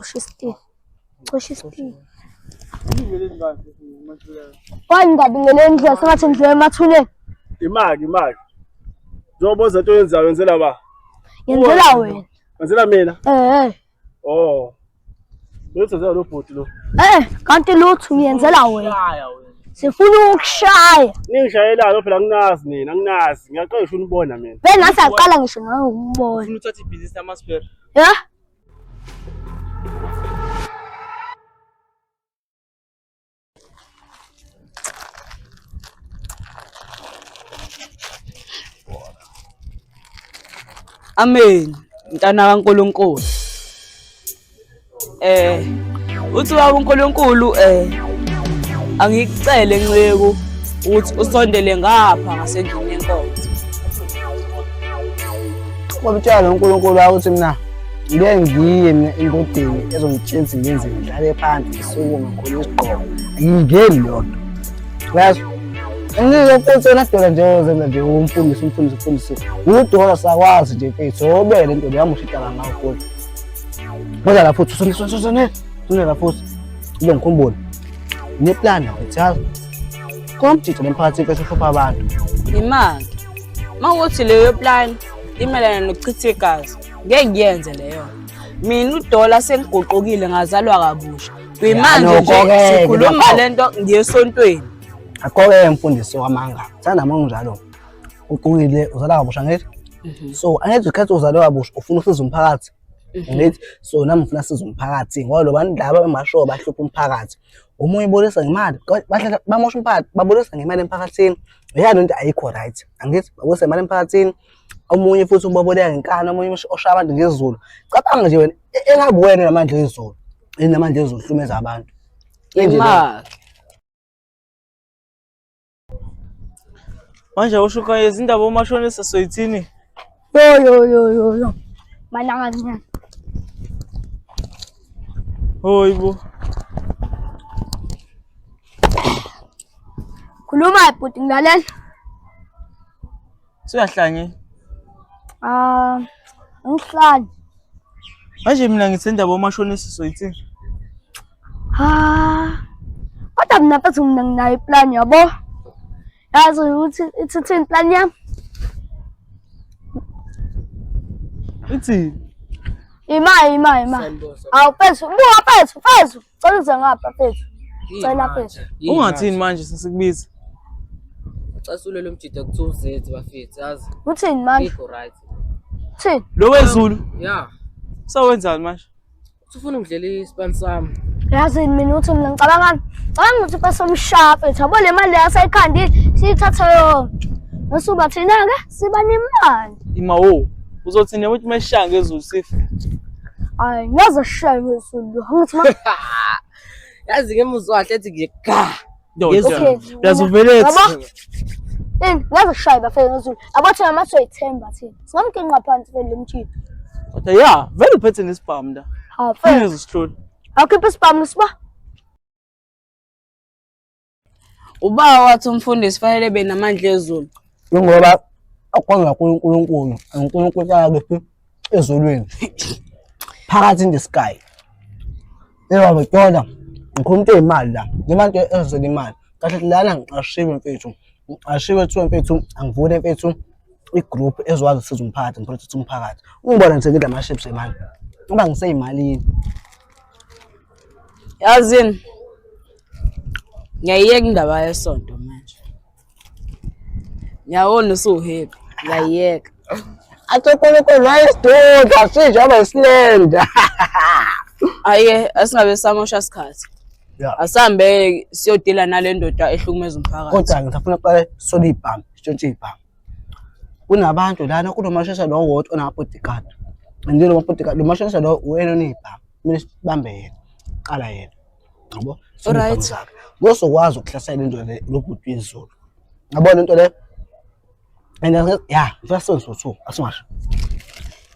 Cosha isitini. Cosha isitini. Why ngingabingeleli endlela sengathi ngidlula emathuneni? Imaki, imaki. Njengoba uze into oyenzayo wenzela ba? Ngenzela wena. Wenzela mina? Eh. Oh. Wenzela lo bhuti lo. Eh, kanti lutho ngiyenzela wena. Sifuna ukushaya. Ningishayelani phela anginazi nina, anginazi. Ngiyaqesha unibona mina. Vele nathi aqala ngisho ngangikubona. Ufuna uthatha ibhizinisi lamasphere. Ya? Amen. Mntana kaNkulunkulu. Eh uthi baba uNkulunkulu eh angikucele nceku ukuthi usondele ngapha ngasendlini yenkonzo. Wabutshela uNkulunkulu wakho ukuthi mina ngeke ngiye mina endodeni ezongitshela ukuthi ngenzeni ngihlale phansi ngisukume ngikhulule isigqoko angingeni leyo nto uyazi angike mfethu wena dola nje ozenza nje umfundisi umfundisi umfundisi udola sakwazi nje mfethu obele le nto leyamusha idala ngawo futhi kodwa la futhi usone usone usone usone la futhi ube ngikhumbule ngineplani mfethu yazi komjija lemphakathi mfethu uhlupha abantu Imali. Mawukuthi leyo plan imelana nokuchitha igazi, ngeke ngiyenze leyo. Mina udola sengiguqukile ngazalwa kabusha. Kuyimanje nje nokho-ke, sikhuluma nokho. lento ngiyesontweni. Akho-ke mfundisi wamanga thanda uma unjalo uqukile uzalwa kabusha ngithi so angithi ukhetha uzalwe kabusha ufuna usiza umphakathi ngithi so nami ngifuna siza umphakathi ngoba lo bantu laba bemashow bahlupha umphakathi omunye ubolisa ngemali bahlala bamosha umphakathi babolisa ngemali emphakathini ya lento ayikho right angithi babolisa imali emphakathini omunye futhi ubaboleka ngenkani omunye oshaya abantu ngezulu cabanga nje wena engabe wena namandla ezulu enamandla ezulu hlumeza abantu Imali. Manje usho kanye indaba omashonisa soyithini? Yo yo yo yo yo. Mana kancane. Hoyibo. Khuluma bhuti ngilalela. Suyahlanye. Ah, ngihlanye. Manje mina ngithi indaba omashonisa soyithini? Ah. Kodwa mina mfethu mina nginayo iplan yabo. Yazi ukuthi ithini plan yami? Ithi Ima ima ima. Awu mfethu, buka mfethu, mfethu. Cela uze ngapha mfethu. Cela mfethu. Ungathini manje sesikubiza? Ucasule lo mjida kuthiwa uzenzi bafethu yazi. Uthini manje? Ikho right. Uthini? Lo wezulu Yeah. sawenzani manje? Usufuna ungidlela isipani sami. Yazi mina uthi mina ngicabangani? Ngicabanga ukuthi bese umshaya mfethu. Yabo le mali asayikhandile siyithatha yonke. Masuba thina-ke siba nemali. Ima wo. Uzothini ukuthi meshaya ngezulu sifa? Hayi ngaze sishaye ngezulu. Angithi ma Yazi ngemuzwa kahle ethi nje ga. Ndoda. Okay. Yazi uvelethe. Yabo? Ini ngaze kushaye bafike ngezulu. Yabo thina mase soyithemba thina. Singamginqa phansi vele lo mjini. Kodwa ya, vele uphethe nesibhamu la. Ha mfethu. Ngeke usihlole. Awukhiphe isibhamu siba. Ubaba wathi umfundisi fanele benamandla ezulu. Ingoba akwenza kuNkulunkulu, uNkulunkulu kayakephi ezulwini. Phakathi in the sky. Yebo ngithola ngikhuluma into eyimali la. Njengoba into ezozela imali. Kahle lana ngiqashiwe mfethu. Ngiqashiwe kuthiwa mfethu angivule mfethu i-group ezokwazi ukusiza umphakathi, ngiprotect umphakathi. Ungibona nje ngidla ama-chips emali. Ngoba ngiseyimalini. Yazini. Ngiyayiyeka indaba yesonto manje. Ngiyabona usuhappy. Ngiyayiyeka. Athi uNkulunkulu wayesidudla sinje waba isilenda. Aye asingabe samosha sikhathi. Yeah. Asambe siyodila nale ndoda ehlukumeza umphakathi. Kodwa ngisafuna kuqale sisole ibhamu, sitshontshe ibhamu. Kunabantu lana kunomashonisa lo wodwa onama-bodyguard. And lo bodyguard lo mashonisa lo uyena oneyibhamu. Kumele sibambe yena. Qala yena. Yabo? Sisole Alright. iy'bhamu zakhe. Ngosokwazi ukuhlasela into le lo bhuti wezulu. Yabona into le? And ya, ngifuna sisenze so asingasho.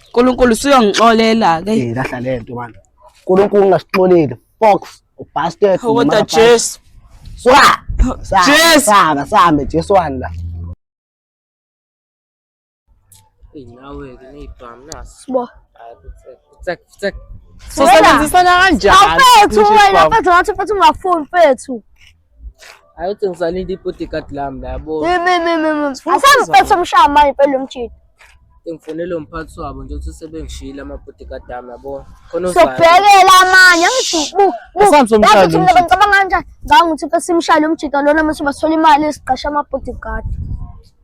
uNkulunkulu usuyongixolela ke. Eh lahla lento manje. uNkulunkulu ungasixoleli. Fox, ubastard. Kodwa Jesu. Suka! Jesu. Saba, sambe Jesu wani la. Eyi nawe-ke ney'bhamu nasi. Sibo. Hayi futsek, futsek, futsek. Sosebenzisana kanjani? Awufethu wena mfethu ngathi mfethu ungafuni mfethu. Hayi uthi ngisalinde i-bodyguard lami la yabo. Mi mi mi mi. Asambe mfethu umshaya manje impela umjita. Ngifonele umphathi wabo nje uthi sebengishiyile ama-bodyguard ami yabo. Khona ozayo. Sobhekela amanye angithi bu bu. Asambe somshaya Yazi lo mina mjita. bengicabanga kanjani? Ngicabanga ukuthi mfethu simshaya lo mjita lona mase basithola imali siqashe ama-bodyguard.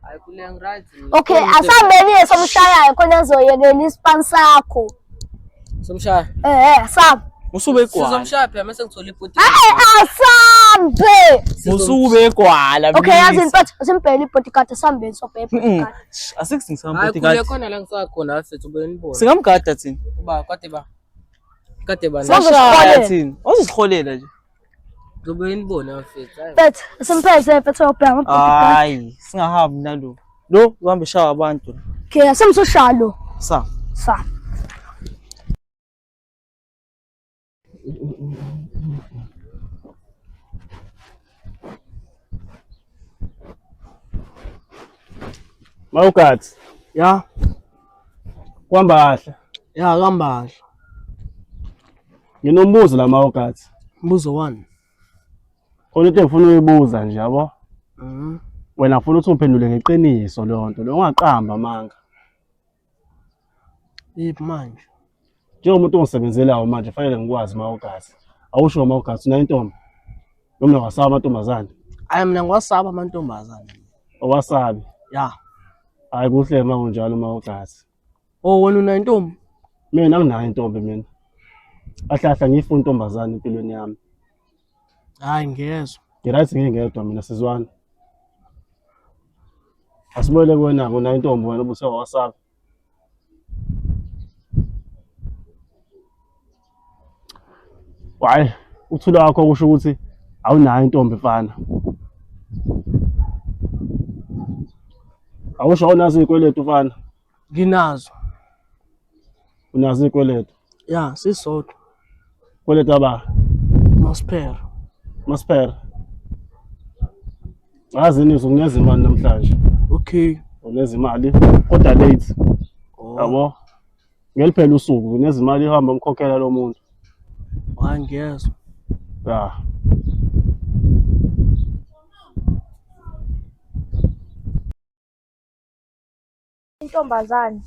Hayi kule ngi-right. mina. Okay, Khona into- asambeni ke somshayayo khona ezoyekela ispan sakho. Somshaya. Eh eh asambe. Musube egwala. Sizomshaya phela mase ngithola i-bodyguard. Eh asambe. Musube egwala. Okay, yazi mfethu asimbhele i-bodyguard asambeni sobheka i-bodyguard. Asikho Hayi kule bodyguard. khona la ngisakhona bafethu ubenibona. Singamgada thina. Uba kade ba. Kade ba. Sashaya thina. Wazosiholela nje. Ubenibona bafethu. Hayi. Mfethu asimphethe mfethu yobheka ama-bodyguard. Hayi, singahambi nalo. Lo uhambe eshaya abantu. Okay, asamsoshaya lo. Sa. Sa. Mawugathi Ya, kuhamba kahle. ya kuhamba kahle. Nginombuzo la Mawugathi. Mbuzo wani? Khona into engifuna ukuyibuza nje yabo. Mhm. Wena ngifuna ukuthi ungiphendule ngeqiniso leyo nto. Lo ungaqamba amanga. Yiphi manje? Njengomuntu ongisebenzelayo manje fanele ngikwazi Mawugathi. Awusho Mawugathi unayo intombi. Noma ungasaba amantombazane. Hayi mina ngiwasaba amantombazane. Owasabi. Ya. Hayi kuhle uma kunjalo Mawugathi. Oh wena unayo intombi? Mina anginayo intombi mina. Kahle kahle ngiyifuna intombazane empilweni yami. Hayi ngiyezwa. Ngiright ngingedwa mina sizwana. Asibuyele kuwena-ke unayo intombi wena ubuse wawasaba. Hhayi, ukuthula kwakho kusho ukuthi awunayo intombi mfana. Awusho awunazo iy'kweletu mfana, Nginazo. unazo iy'kweletu. Ya, sisodwa. Kweletu aba, Masphera. Masphera. Ngazi yini ukuneza imali namhlanje. Okay. Uneza imali kodwa late. Oh. Yabo? Ngeliphela usuku uneza imali ihamba umkhokhela lo muntu. Hayi ngiyezwa. Ya. Intombazane.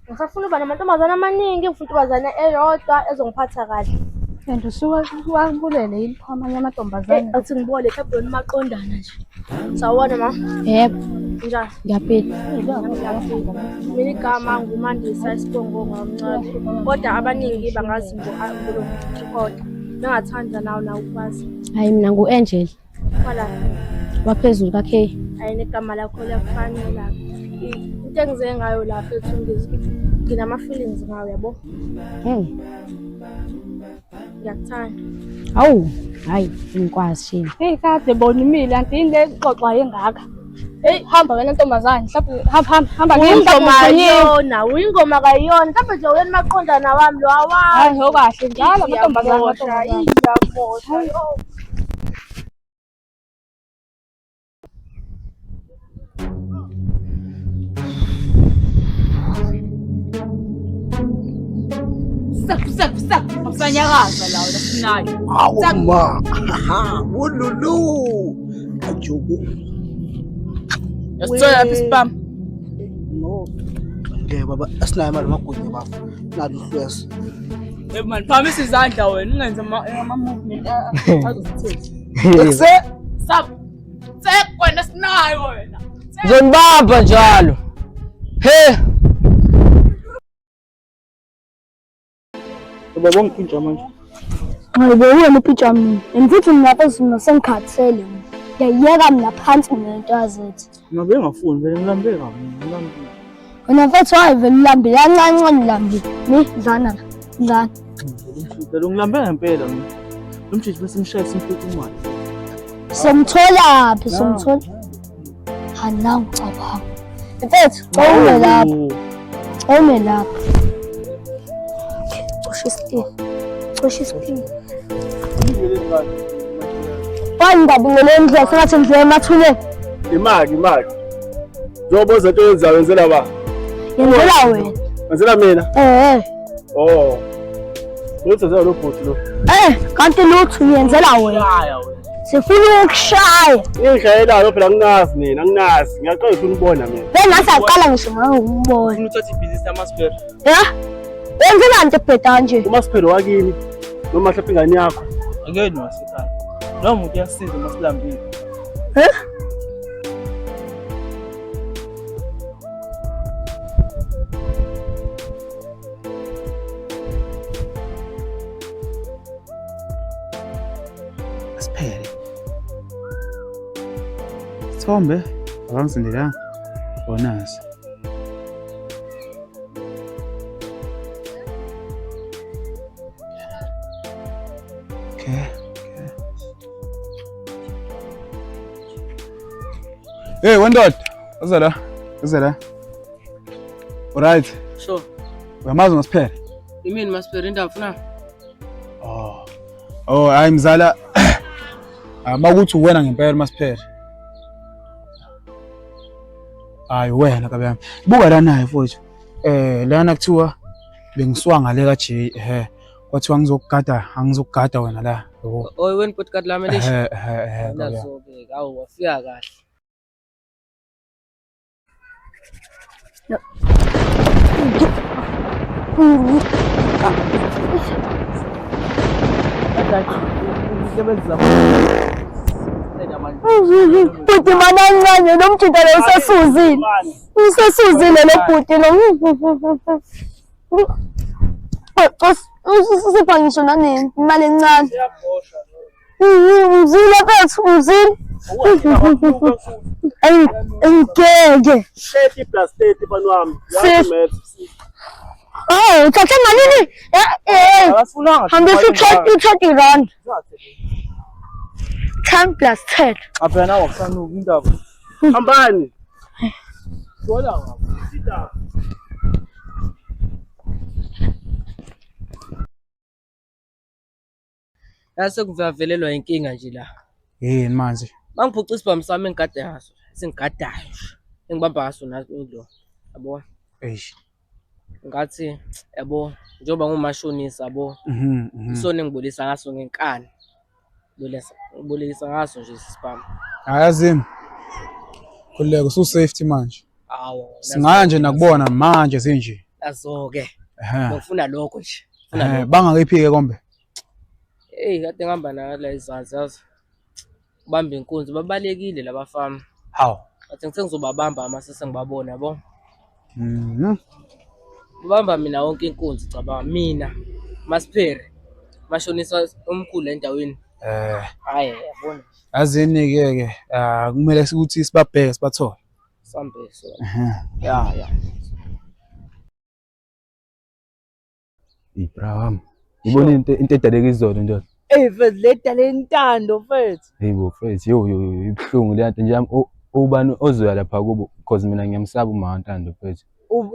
Ngisafuna ukuba namantombazane amaningi, ngifuna intombazane eyodwa ezongiphatha kahle. And usuke wabulele yini pho amanye amantombazane? Athi ngibole mhlawumbe wena umaqondana nje. Sawubona ma. Yebo, Njani? ngiyaphila. Mina igama nguMandisa isibongo ngomncane. Kodwa abaningi bangazi ngo-Kodwa. Bengathanda nawo nawo ukwazi. Hayi mina ngu-Angel Wala. waphezulu ka-K. Hayi negama lakho liyakufanela. Into engize ngayo la fethu nginama-feelings ngawo yabo. Hey, Ngiyakuthanda. hawu, hayi ngikwazi shame. Hey kade bona imile anti yini le xoxwa engaka. Hey hamba wena ntombazane mhlawumbe hamba hamba hamba ngeke Uyingoma mhlawumbe uthonyiwe. kayona, uyingoma kayona. Mhlawumbe nje wena maqondana wami lo awazi. Hayi hokahle njalo amantombazane Iyamosha, amantombazane. iyamosha. Yo. Sak sak sak. Usanyakaza la wena sinayo. Awu ma. Wolulu. Ajuku. Yasithola lapha isipam. No. Ngeke baba asinayo imali magunya baba. Nalo uhlwesa. Hey man, phamisa izandla wena ungenze ama movement azosithetha. Ekse Sap. Sek wena sinayo wena. Ngizonibamba njalo. He. Baba ungiphintsha manje. Hayi bo wena upitsha mina. And futhi mina mfethu mina sengikhathele mina. Ngiyayeka mina phansi mina into yazethu. Mina bengafuni vele ngilambe kabi, ngilambile. Wena mfethu hayi vele ulambile kancane ncane ulambile. Ni dlana la. Dlana. Vele ngilambe ngempela mina. Lo mjiji bese imshaya simfike imali. Somtholaphi somthola? Hana ngicabanga. Mfethu, ume lapho. Ume lapho. Cosha isitini. Cosha isitini. Wani ngabingelele endlela sengathi ngidlula emathuneni. Imali, imali. Njengoba uze into oyenzayo wenzela ba? Yenzela wena. Wenzela mina? Eh. Oh. Ngiyenzela lo bhuti lo. Eh, kanti lutho uyenzela wena. Sifuna ukushaya. Ngishayelayo phela anginazi nina, anginazi. Ngiyaqala ukunibona mina. Bengathi aqala ngisho ngangikubona. Ufuna uthatha ibhizinisi lamasphere. Ya? Wenzelani into ebheda kanje? Umasiphere wakini noma mhlawumbe ingane yakho. Angeke wasekhaya. Noma umuntu uyasiza uma silambile. Eh? Siphele. Sithombe akangisendelanga. Bonazi. Okay, okay. Hey, wendoda. Uza la. Uza la. Alright. Sure. Uyamazi uMasiphele? Imini Masiphele indaba ufuna? Oh. Oh, hayi mzala. Ah, makuthi uwena ngempela uMasiphele. Hayi wena kabe yami. Buka la naye mfowethu. Eh lana kuthiwa bengiswa ngale ka J ehe. Kwathiwa ngizokugada, angizokugada wena la. Yabo. Oy wena bodyguard lami lisho. Ehe ehe ehe. kabi yami. Nazo-ke awu wafika kahle. Bhuti manancane lo mjita lo usesuzile. Usesuzile lo bhuti lo. Usipha ngisho nanemali encane. Uzile mfethu, uzile. Engeke. 30 plus 30 mfana wami. Sis. Oh, uthathe malini? Eh, eh. Akafunanga. Hambisa u-30 rand. 10 plus 10. Aphela nawe akusanuki indaba. Hambani. Thola ngapha. La sekuvavelelwa inkinga nje la. Yini manje? Bangiphuca isibhamu sami engigade ngaso, esengigadayo nje. Engibamba ngaso naso lo. Yabo? Eish. Ngathi yabo njengoba ngumashonisa yabo. Mhm. mhm. Isona engibolisa ngaso ngenkani. Bolisa ngibolekisa ngaso nje isibhamu. Hayi yazini. Khululeka usu safety manje. Awu. Singaya nje nakubona manje sinje. Nazo-ke. Ehhe. Ngifuna lokho nje. Ngifuna Eh lokho. bangakiphi ke kombe? Hey, kade ngihamba nala izansi yazi. Bamba inkunzi babalekile labafana. Hawu. Bathi ngithe ngizobabamba uma sesengibabona yabo. Mhm. Babamba mina wonke inkunzi cabanga mina. Masipheri. Mashonisa omkhulu endaweni. Eh Hayi yabona yazini ke ke ah kumele ukuthi sibabheke sibathole. sambe so. Ehhe. Ya ya. Bra wami. Ngibona into edaleka izolo ndoda. Ey mfethu le dala intando mfethu. Hey bo mfethu, yo yo yo ibuhlungu le nto nje yami. Ubani ozoya lapha kubo because mina ngiyamsaba uma Ntando mfethu.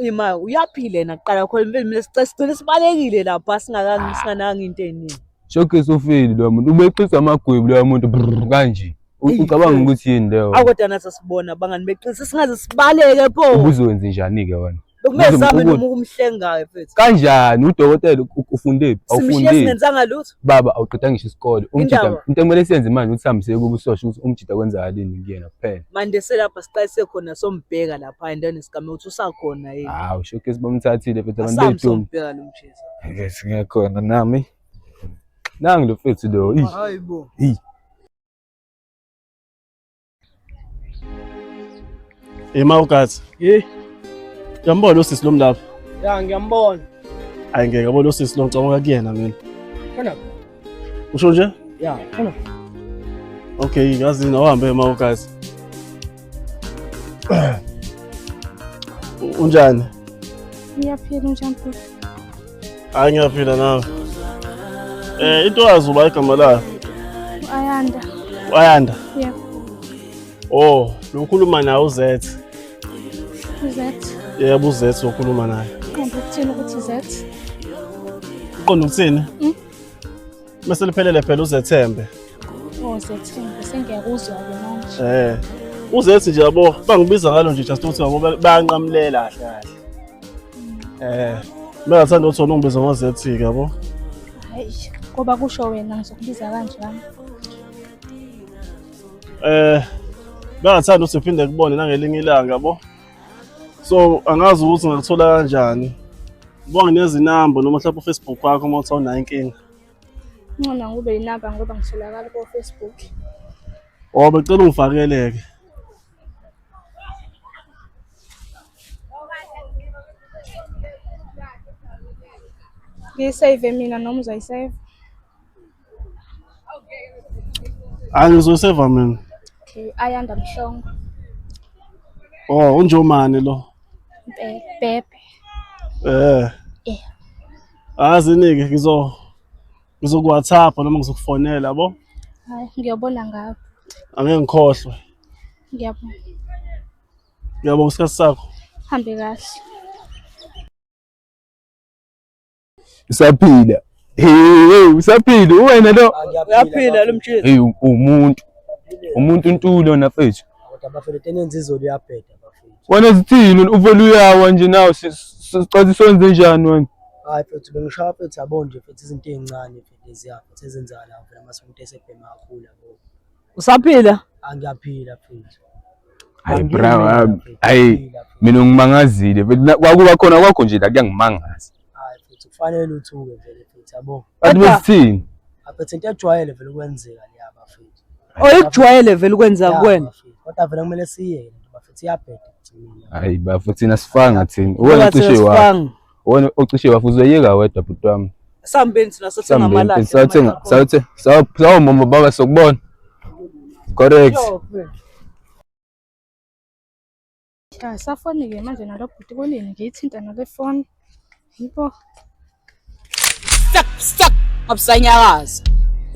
Ima uyaphila yena kuqala khona mfethu mina sigcine sibalekile lapha singakangi singananga into eningi. Showcase ufile lo muntu ubeqisa amagwebu lo muntu brrr, kanje. Eyi, Ucabanga mfethu. ukuthi yini leyo? Awu kodwa nathi sibona bangani beqinisa singaze sibaleke pho. Ubuzowenza njani ke wena? Bekumele sizame Ubuzo- noma ukumhlengayo mfethu. Kanjani udokotela ufundephi? Simshiye Awufundile. singenzanga lutho. Baba awuqeda ngisho isikole. Umjida Indaba. into ekumele siyenze manje ukuthi sihambise kubo usosho ukuthi umjida kwenzakalini kuyena kuphela. Manje selapha siqalise khona sombheka lapha endaweni esigameko ukuthi usakhona yini. Hawu showcase bamthathile mfethu abantu Asambe bethu. sombheka lo mjisa. Yes ngiyakhona nami. Nangu lo mfethu lo. Ih. Hayibo. Ih. Ema ugazi. Hey, Uyambona usisi lo mlapha? ya ngiyambona. Hayi ngeke yabo lo sisi lo ngicabanga kuyena mina. Khona. Usho nje? Ya, khona. Okay, yazi awuhambe ema ugazi. Unjani? Ngiyaphila njani bhuti? Hayi ngiyaphila nawe. Eh into wazi uba igama layo? Ayanda. Ayanda. Yebo. Oh, lo ukhuluma naye uZet. UZ. Yebo uZet okhuluma naye. Qonda ukuthini ukuthi Z? Uqonda ukuthini? Mm. Mase liphelele phela uzethembe. Oh Zethembe sengiyakuzwa-ke manje. Eh. Uzethi nje yabo bangibiza ngalo nje just ukuthi yabo bayanqamulela kahle kahle. Eh. Bengathanda ukuthi wona ungibiza ngoZethi ke yabo. Hayi, ngoba kusho wena ngizokubiza kanjani. Eh bengathanda ukuthi ngiphinde kubone nangelinye ilanga yabo. So angazi ukuthi ngakuthola kanjani. Ubonge nezinamba noma mhlawumbe uFacebook wakho uma uthi awunayo inkinga. Ngcono ngikube inamba ngoba ngitholakala ko-Facebook. Oh becela ungifakeleke. Ngiyisave mina noma uzoyisave? Hayi ngizoyiseva mina. Okay, Ayanda Mhlongo. Oh unjomani lo? Impela, Bhebhe. Eh. Eh. Azinike ngizo ngizoku-WhatsApp noma ngizokufonela yabo. Hayi, ngiyobona ngawe. Angeke ngikhohlwe. Ngiyabonga. Ngiyabonga isikhathi sakho. Hambe kahle. Usaphila. Hey, usaphila uwena lo. Uyaphila lo mtshisi. Hey, umuntu. Umuntu untulo na mfethu. Kodwa bafethu enenza izolo uyabheda bafethu. Wena zithini uvele uyawa nje nawe sicathi senze njani wena? Hayi mfethu bengishaya mfethu yabo nje mfethu izinto ey'ncane mfethu leziya mfethu ezenzakalayo phela mase umuntu esebhema kakhulu yabo. Usaphila? Angiyaphila mfethu. Hayi bra wami. Hayi mina ungimangazile mfethu kwakuba khona kwakho nje la kuyangimangaza. Hayi mfethu kufanele uthuke vele mfethu yabo. Kanti besithini? Mfethu into ejwayele vele ukwenzeka leya bafethu. Oyikujwayele vele ukwenza kuwena. Kodwa vele kumele siyeke lento bafethu iyabheda ekugcineni. Hayi bafo thina sifanga thina. Uwena ocishe wa. Uwena ocishe wafa uzoyeka wedwa bhuti wami. Sambeni thina sothenga amalahle. Sawuthenga sawuthe sawumama baba sokubona. Correct. Safoni-ke manje nalo bhuti kunini ngiyithinta nale foni. Yibo. Sak sak abusanyakaza.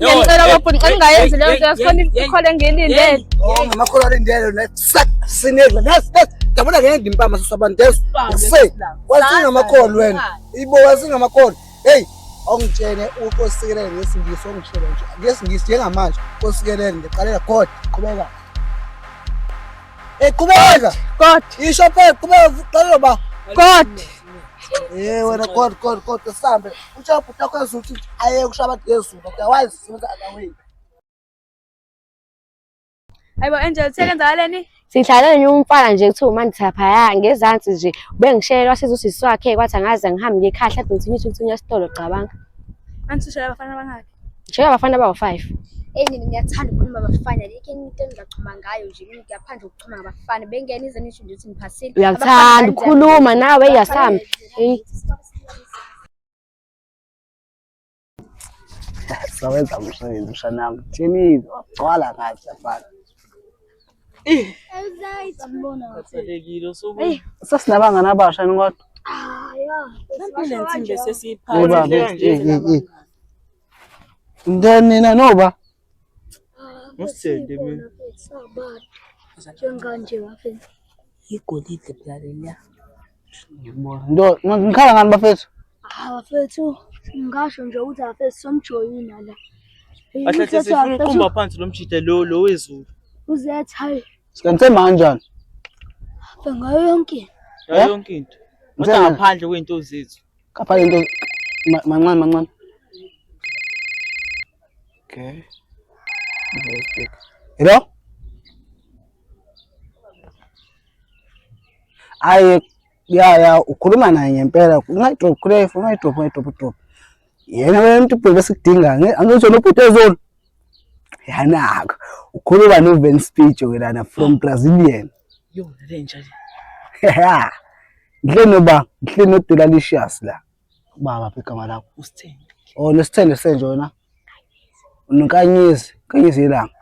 Ngiyacela bafuni ngicela ungayenzi leyo nto yasikhona ikhole engiyilindele. Oh ngamakhono alindele le sak sinedla nes nes yabona ngeke ngimpama sosabantu yes. Se wasingamakhono wena. Ibo wasingamakhono. Hey ongitshene ukosikelele ngesingisi ongitshele nje ngesingisi njengamanje kosikelele ngiqalela God qhubeka. Hey qhubeka. God. Isho phela qhubeka uqalela ba. God. Eh wena God God God sambe. Utshela bhuti wakho ezuthi aye kushaya abantu ngezulu otherwise sibenza other way. Hayibo Angel sekenzakaleni? Sihlale nenye umfana nje kuthiwa uMandisa laphaya ngezansi nje ubengishela wasiza usisi wakhe kwathi angaze ngihambe ngiye ekhaya hlampe ngithunywe ngithunywa esitolo cabanga. Anisushela abafana abangaki? Ngishela abafana abawu-5. Eyi nina niyathanda ukukhuluma abafana alikho enye into engingachoma ngayo nje mina ngiyaphandle ukuchoma ngabafana bengeke nize nisho nje ukuthi niphasile. Uyakuthanda ukukhuluma nawe eyasambe. Eyi. Sawenza umsebenzi mshanami. Tshenizo wagcwala kahle lapha. Khathalekile so Hey, sasinabangani abasha yini kodwa? Le nsimbi Hey sesiyiphathe. baba, hey hey hey. Then nina noba Usithende mina. Njenganje bafethu. Igolide phela leliya. Ngiyabona. Ndo ngikhala ngani bafethu? Ah bafethu, ngingasho nje ukuthi bafethu somjoyina la. Kahle kahle sifuna uqumba phansi lo mjida lo lo wezulu. Uzetha hayi Sikanise manjani? ngayo yonke into. Ngayo yonke into. Kodwa ngaphandle kwey'nto zethu. Ngaphandle into mancane mancane. Okay. Hello? Aye ya ya ukhuluma naye ngempela ungayidrop kule ungayidrop ungayidrop drop. Yena wena umuntu ubheke besikudinga angizwe nobhuti ezolo. Yanako ukhuluma no Van Speech wena from Brazilian. Yo le nja le. Ngihle noba ngihle no Dolalicious la. Baba phi igama lakho? Usithende. Oh nesithende senje wena. Unonkanyezi, nkanyezi yelanga.